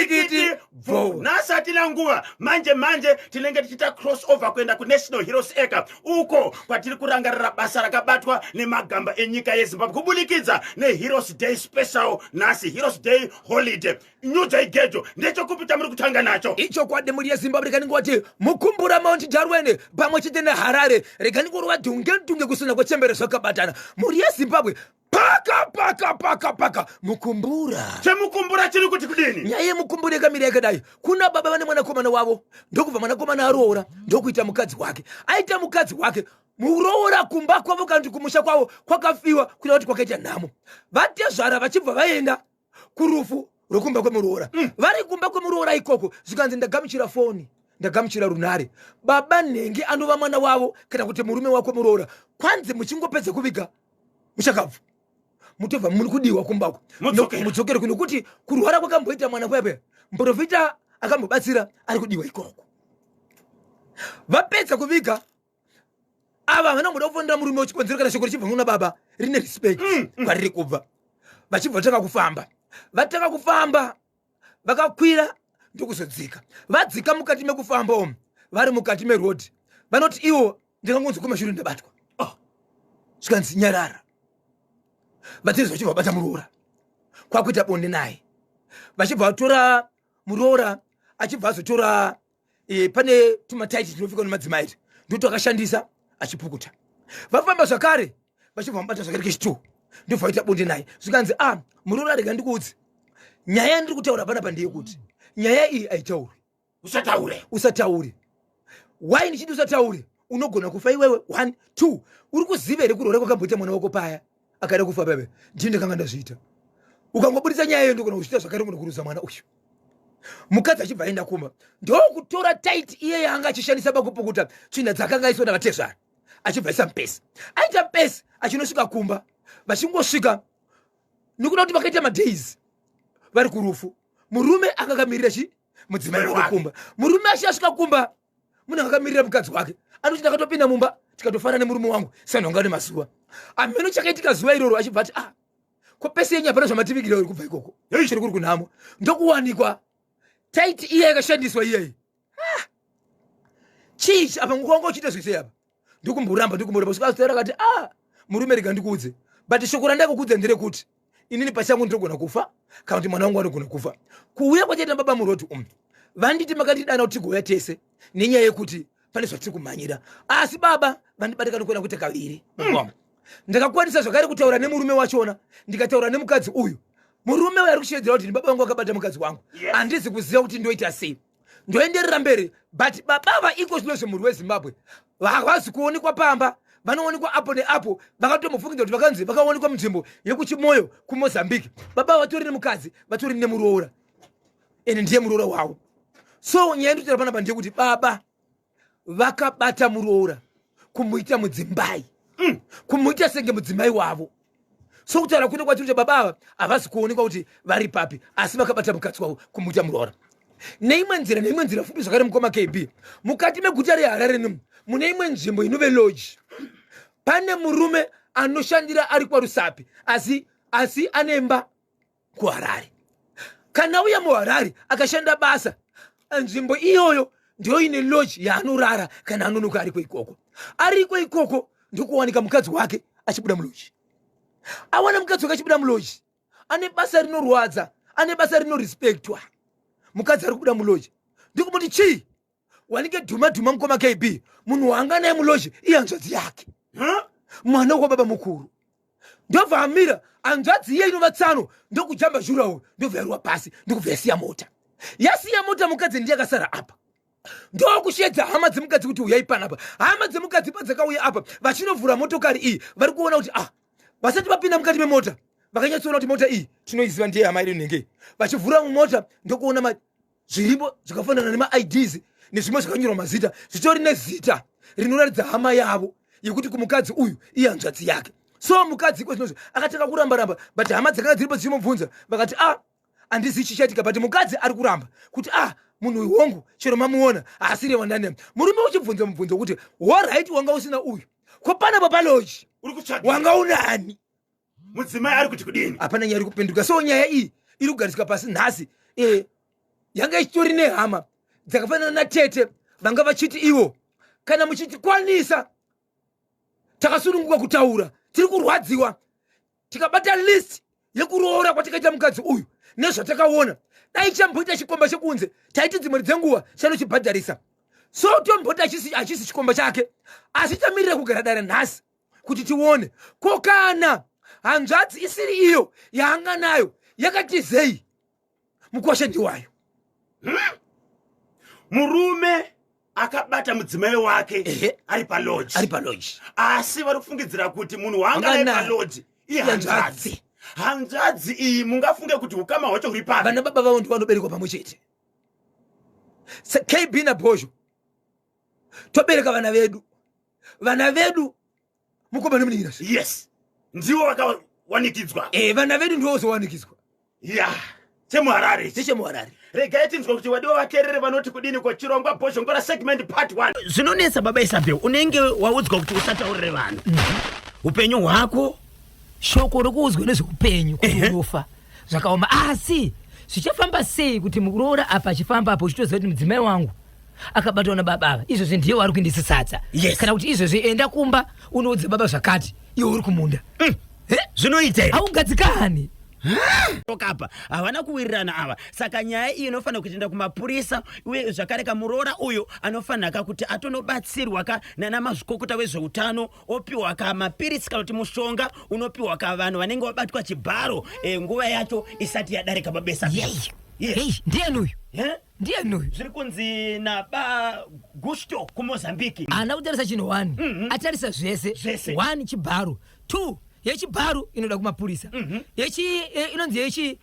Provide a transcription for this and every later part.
Tsvikiti bvo. Nhasi hatina nguva, manje manje tinenge tichiita cross over kuenda kuNational Heroes Acre, uko kwatiri kurangarira basa rakabatwa nemagamba enyika yeZimbabwe kubudikidza neHeroes Day special. Nhasi Heroes Day holiday. Nyudza igejo, ndechekupi chamuri kutanga nacho? Ichokwadi, mhuri yeZimbabwe, rega ndingoti Mukumbura, Mount Darwin pamwe chete neHarare. Rega ndingorova dhunge dhunge kusina kwechembere zvakabatana. Mhuri yeZimbabwe, paka paka paka paka Mukumbura. Chemukumbura chiri kuti kudini? Nyaya yeMukumbura yakamira yakadai. Kuna baba vane mwanakomana wavo, ndokubva mwanakomana aroora, ndokuita mukadzi wake. Aita mukadzi wake, muroora kumba kwavo kana kuti kumusha kwavo kwakafiwa, kuita kuti kwakaita nhamo. Vatezvara vachibva vaenda kurufu rwekumba kwemuroora. Vari kumba kwemuroora ikoko, zvikanzi, "Ndagamuchira foni, ndagamuchira runhare. Baba nhengi anova mwana wavo kana kuti murume wako muroora, kwanzi muchingopedza kuviga muchakabvu, mutobva muri kudiwa kumbako." Mudzokere. Mudzokere kuno kuti kurwara kwakamboita mwana kwaipa, muprofita akambobatsira, ari kudiwa ikoko. Vapedza kuviga ava, vanongoda kufonera murume wechikonzero kana shoko richibva kuna baba rine respect kwariri kubva. Vachibva vatanga kufamba, vatanga kufamba, vakakwira ndokuzodzika. Vadzika, mukati mekufamba umu, vari mukati merodhi, vanoti ivo, "Ndingangonzi kumashure ndabatwa." Oh. Zvikanzi, "Nyarara." Vatezi vachibva vabata muroora, kwakuita bonde naye. Vachibva vatora muroora, achibva azotora pane tumataiti tinopfekwa nemadzimai, ndotwakashandisa achipukuta. Vafamba zvakare, vachibva vamubata zvakare kechitu, ndobva vaita bonde naye. Zvikanzi, "A ah, muroora, rega ndikuudze nyaya yandiri kutaura panapa ndeyekuti nyaya iyi haitaurwi." Usataure. Usataure. Why ndichiti usataure? Unogona kufa iwewe. One, two, uri kuziva here kurwara kwakamboita mwana wako paya akada kufa bebe? Ndini ndakanga ndazviita. Ukangobudisa nyaya iyo, ndogona kuzviita zvakare, ngona kuruza mwana uyu. Mukadzi achibva aenda kumba, ndokutora taiti iye yaanga achishandisa pakupukuta tsvina dzakanga aiswa navatezvara, achibva aisa mupesi. Aita mupesi, achinosvika kumba. Vachingosvika, nekuda kuti vakaita madays vari kurufu, murume akakamirira chi mudzimai wake kumba. Murume achi asvika kumba, munhu akamirira mukadzi wake. Anoti, "Ndakatopinda mumba, tikatofara nemurume wangu sanhonga nemazuva amheno." Chakaitika zuva iroro, achibva ati, "Ah, ko pesi yenyu hapana zvamativigira uri kubva ikoko, chiri kuri kunhamo." Ndokuwanikwa taiti iye yakashandiswa iyeyi. Ah! Chii apa nguwanga uchiita zvese apa? Ndikumboramba, ndikumboramba, kusvika azitaura akati, "Ah, murume, rega ndikuudze, but shoko randakukudza nderekuti inini pachangu ndinogona kufa kana kuti mwana wangu anogona kufa. Kuuya kwachaita baba muroti umu, vanditi makandidana kuti tigouya tese nenyaya yekuti pane zvatiri kumhanyira, asi baba vandibata kuona kuita kaviri. Ndakakwanisa zvakare kutaura nemurume wachona, ndikataura nemukadzi uyu. Murume uyu ari kushevedzera kuti ndibaba vangu vakabata mukadzi wangu. Handizi kuziva kuti ndoita sei, ndoenderera mberi, but baba vaiko zvino zvemhuri weZimbabwe havazi kuonekwa pamba. Vanoonekwa apo neapo. Vakatomufungidza kuti vakanzi vakaonekwa munzvimbo yekuChimoyo kuMozambique. Baba vatori nemukadzi, vatori nemuroora, ende ndiye muroora wavo. So nyaya ndinotaura panapa ndeyekuti baba vakabata muroora kumuita mudzimbai, kumuita senge mudzimai wavo. So kutaura kune kwatiri kuti baba ava havasi kuonekwa kuti vari papi, asi vakabata mukadzi wavo kumuita muroora neimwe nzira. Neimwe nzira fupi zvakare, mukoma KB, mukati meguta reHarare nomu mune imwe nzvimbo inove lodge. Pane murume anoshandira ari kwaRusapi, asi anemba kuHarare. Kana uya muHarare akashanda basa, nzvimbo iyoyo ndiyo ine lodge yaanorara kana anonoka ariko ikoko. Ariko ikoko, ndokuwanika mukadzi wake achibuda mulodge. Awana mukadzi wake achibuda mulodge, ane basa rinorwadza, ane basa rinorespectwa, mukadzi ari kubuda mulodge, ndikumuti chii? Wanike dhuma dhuma, mukoma KB, munhu waanga naye mulodge ihanzvadzi yake, mwana wababa mukuru. Ndobva amira hanzvadzi iye inova tsano, ndokujamba jurawo, ndobva yaruwa pasi, ndokubva yasiya mota. Yasiya mota, mukadzi ndiye akasara apa. Ndokushedza hama dzemukadzi kuti uyai panapa. Hama dzemukadzi padzakauya apa, vachinovhura motokari iyi, vari kuona kuti, ah, vasati vapinda mukati memota, vakanyatsoona kuti mota iyi tinoiziva, ndiye hama iri nhengei. Vachivhura mumota, ndokuona zviripo zvakafanana nemaIDs nezvimwe zvakanyorwa mazita, zvitori nezita rinoratidza hama yavo yekuti kumukadzi uyu ihanzvadzi yake. So mukadzi iko zvinozvo akatanga kuramba ramba, but hama dzakanga dziripo dzichimubvunza, vakati, "Ah, handizivi chichaitika," but mukadzi ari kuramba kuti, "Ah, munhu uyu hongu, chero mamuona, haasiri wandane." Murume uchibvunza mubvunzo wekuti, "Alright, wanga usina uyu, ko panapa palodge Uri kutsvaga wanga unani?" Mudzimai ari kuti kudini? Hapana nyaya iri kupinduka. So nyaya iyi iri kugariswa pasi nhasi. Yanga ichitori nehama dzakafanana natete vanga vachiti ivo kana muchitikwanisa takasununguka kutaura, tiri kurwadziwa, tikabata list yekuroora kwatakaita mukadzi uyu nezvatakaona. Dai chamboita chikomba chekunze, taiti dzimwe dzenguva chanochibhadharisa, so tomboti hachisi chikomba chake, asi tamirira kugara dare nhasi kuti tione ko kana hanzvadzi isiri iyo yaanga nayo yakatizei mukwasha ndiwayo. Murume akabata mudzimai wake ari palodge. Ari palodge. Asi vari kufungidzira kuti munhu waanga naye palodge ihanzvadzi. Hanzvadzi iyi, mungafunge kuti ukama hwacho huri papi? Vana baba vavo ndivanoberekwa pamwe chete. KB naBhozho tobereka vana vedu, vana vedu mukoma nemunin'ina. Yes, ndivo vakawanikidzwa. Vana vedu ndivo vozowanikidzwa. Ya, chemuHarare. ChechemuHarare. Regai tinzwa kuti wadiwa vateerere vanoti kudini kwachirongwa Bhozhongora segment part 1. Zvinonetsa, baba Isabel, unenge waudzwa kuti usataurire vanhu upenyu hwako. Shoko rokuudzwa nezveupenyu kuti unofa zvakaoma, asi zvichafamba sei kuti muroora apa achifamba apo uchitoziva kuti mudzimai wangu akabatwa nababa ava, izvozvi ndiye wari kuindisa sadza? Kana kuti izvozvi enda kumba unoudza baba zvakati, iwe uri kumunda. Zvinoita here? Haugadzikani. Kapa havana kuwirirana ava, saka nyaya iyi inofanira kutoenda kumapurisa, uye zvakare kamuroora uyu anofanira ka kuti atonobatsirwa ka nana mazvikokota vezveutano, opiwa ka mapirisi kana kuti mushonga unopiwa ka vanhu vanenge vabatwa chibharo nguva yacho isati yadarika, babesa. Yes. Ndiyani uyu? Ndiyani uyu? Zviri kunzi naba Gusto kuMozambique. Haana kutarisa chinhu one. Atarisa zvese. Zvese. One, chibharo; two, yechibharo inoda kumapurisa; yechi inonzi yechi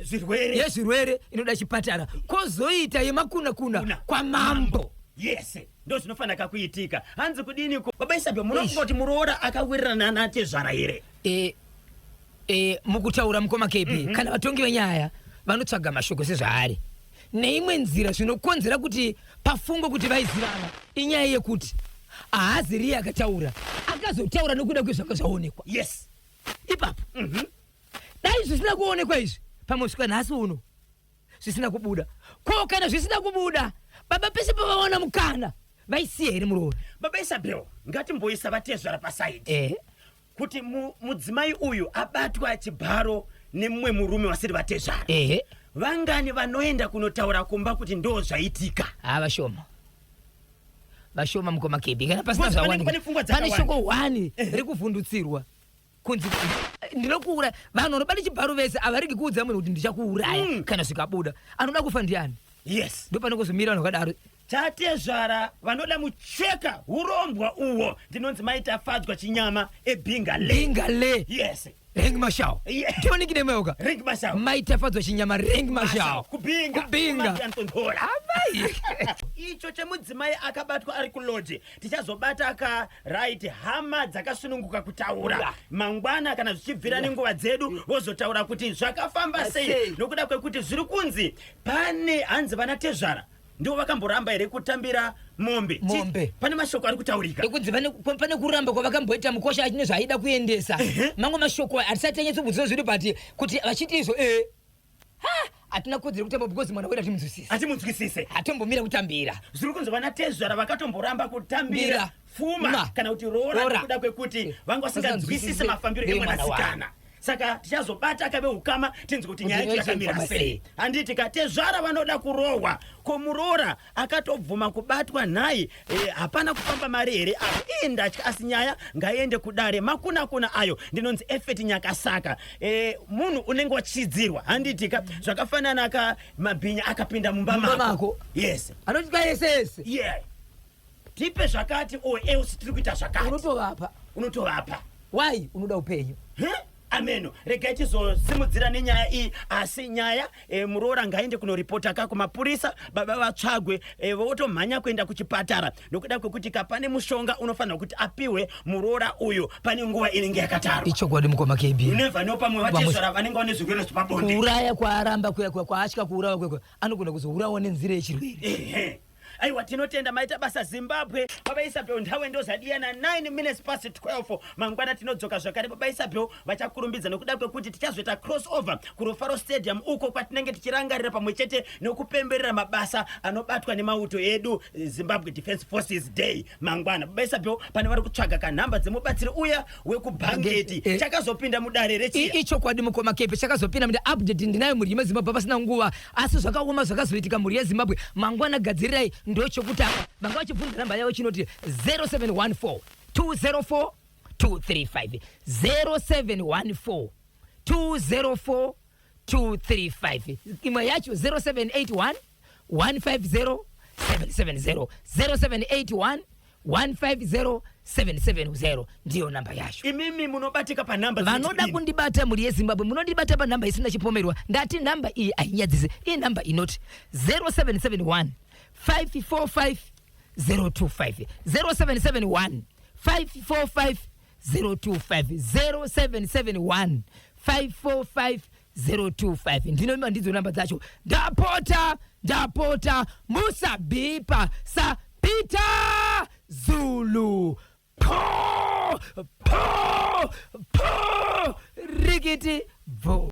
Zvirwere. Yezvirwere inoda chipatara, kwozoita yemakuna kuna Kuna. kwamambo. Yes, ndo zvinofanira kuitika. Hanzi kudiniko, baba Isabel, munofunga kuti muroora akawirirana natezvara here? Mukutaura, mukoma KB, kana vatongi venyaya vanotsvaga mashoko sezvaari neimwe nzira, zvinokonzera kuti pafungwe kuti vaizivana inyaya yekuti haazi riye akataura, akazotaura nokuda kwezvanga zvaonekwa ipapo. Dai zvisina kuonekwa izvi, pamwe svika nhasi uno zvisina kubuda. Ko kana zvisina kubuda, baba pese pavawana mukana vaisiya here muroora? Baba Isabel, ngatimboisa vatezvara paside. Kuti mudzimai uyu abatwa chibharo nemumwe murume wasiri vatezvara, vangani vanoenda kunotaura kumba kuti ndo zvaitika? Ha, vashoma, vashoma, mukoma KB, kana pasina Because zvawanika. Pane pfungwa Pane dzakawanda. shoko one rekuvhundutsirwa kunzi ndinokuuraya. Vanhu vanobata chibharo vese havaregi kuudza munhu kuti ndichakuuraya. Kana zvikabuda, anoda kufa ndiani? Ndo pane kuzomira vanhu vakadaro. Tatezvara vanoda mucheka, urombwa uwo. Ndinonzi Maitafadzwa Chinyama eBinga le. Binga le. Yes. Ring Mashao. Ndionikidemeuka. Ring Mashao. Maitafadzwa Chinyama, Ring Mashao. Kubinga. Kubinga. Antonhora. Amai. Icho chemudzimai akabatwa ari kulodge tichazobata ka. Right, hama dzakasununguka kutaura mangwana kana zvichibvira nenguva dzedu, vozotaura kuti zvakafamba sei. Sei. Nokuda kwekuti zviri kunzi pane hanzi vana tezvara ndivo vakamboramba here kutambira mombe? Mombe. Pane mashoko ari kutaurika. Ekunzi pane kuramba kwavakamboita mukosha achine zvaaida kuendesa. Mamwe mashoko hatisati tanyatsobudzira zvedu, but kuti vachiti izvo ha, hatina kodzero kutamba because mwana wedu hatimunzwisisi. Hatimunzwisise. Hatombomira kutambira. Zviri kunzi vana tezvara vakatomboramba kutambira Mbira. pfuma Ma. kana kuti roora, Roora. nekuda kwekuti vanga vasinganzwisisi Vasinganzwisisi mafambiro emwana emwanasikana. Saka tichazobata kave ukama tinzwe kuti nyaya yacho Kuti yakamira yacho sei. sei. Handiti katezvara vanoda kurohwa? Ko muroora akatobvuma kubatwa nhai? Hapana kufamba mari here apo? Ii, ndatya, asi nyaya ngaiende kudare, makuna kuna ayo. Ndinonzi Efeti Nyakasaka. Munhu unenge wachidzirwa, handitika? Zvakafanana ka mabhinya akapinda mumba Mumba mako. Mako. Yes. Anoti yese yese. Yeah, tipe zvakati or else tiri kuita zvakati. Unotovapa. Unotovapa. Why? Unoda upenyu. Huh? Ameno, regai tizosimudzira nenyaya iyi, asi nyaya muroora ngaende kunoripota ka kumapurisa, baba vatsvagwe, votomhanya kuenda kuchipatara nokuda kwekuti kapane mushonga unofanira kuti apiwe muroora uyu pane nguva inenge yakatarwa. Ichokwadi, mukoma KB. You never know, pamwe vatezvara vanenge vane zvirwere zvepabonde. Kuuraya kwaaramba kuya kuya, kwaatya kuurawa kuya kuya, anogona kuzourawa nenzira yechirwere. Ehe. Aiwa, tinotenda, maita basa Zimbabwe. Baba Isabel Ndawe ndozadiyana 9 minutes past 12. Mangwana tinodzoka zvakare. Baba Isabel vachakurumbidza nekuda kwekuti tichazoita cross over kuRufaro Stadium, uko kwatinenge tichirangarira pamwe chete nekupemberera mabasa anobatwa nemauto edu, Zimbabwe Defence Forces Day mangwana. Baba Isabel, pane vari kutsvaga kanhamba dzemubatsiri uya wekubhangeti, chakazopinda mudare rechiya? Ichokwadi, mukoma Kepe, chakazopinda mune update ndinayo, mhuri yeZimbabwe, pasina nguva. Asi zvakaoma zvakazoitika, mhuri yeZimbabwe. Mangwana gadzirirai. Ndochokutanga, vanga vachibvunza namba yavo chinoti 0714 204 235, 0714 204 235. Imwe yacho 0781 150 770, 0781 150 770 ndiyo namba yacho. Imimi munobatika panhamba vanoda dzinoti kundibata, mhuri yeZimbabwe, munondibata panhamba isina chipomerwa. Ndati nhamba iyi hainyadzise. Iyi nhamba inoti 0771 545 025, 0771 545 025, 0771 545 025. Ndino ndidzo namba dzacho. Ndapota, ndapota, musabhipa saPeter Zulu. Po po po, rikiti bvo.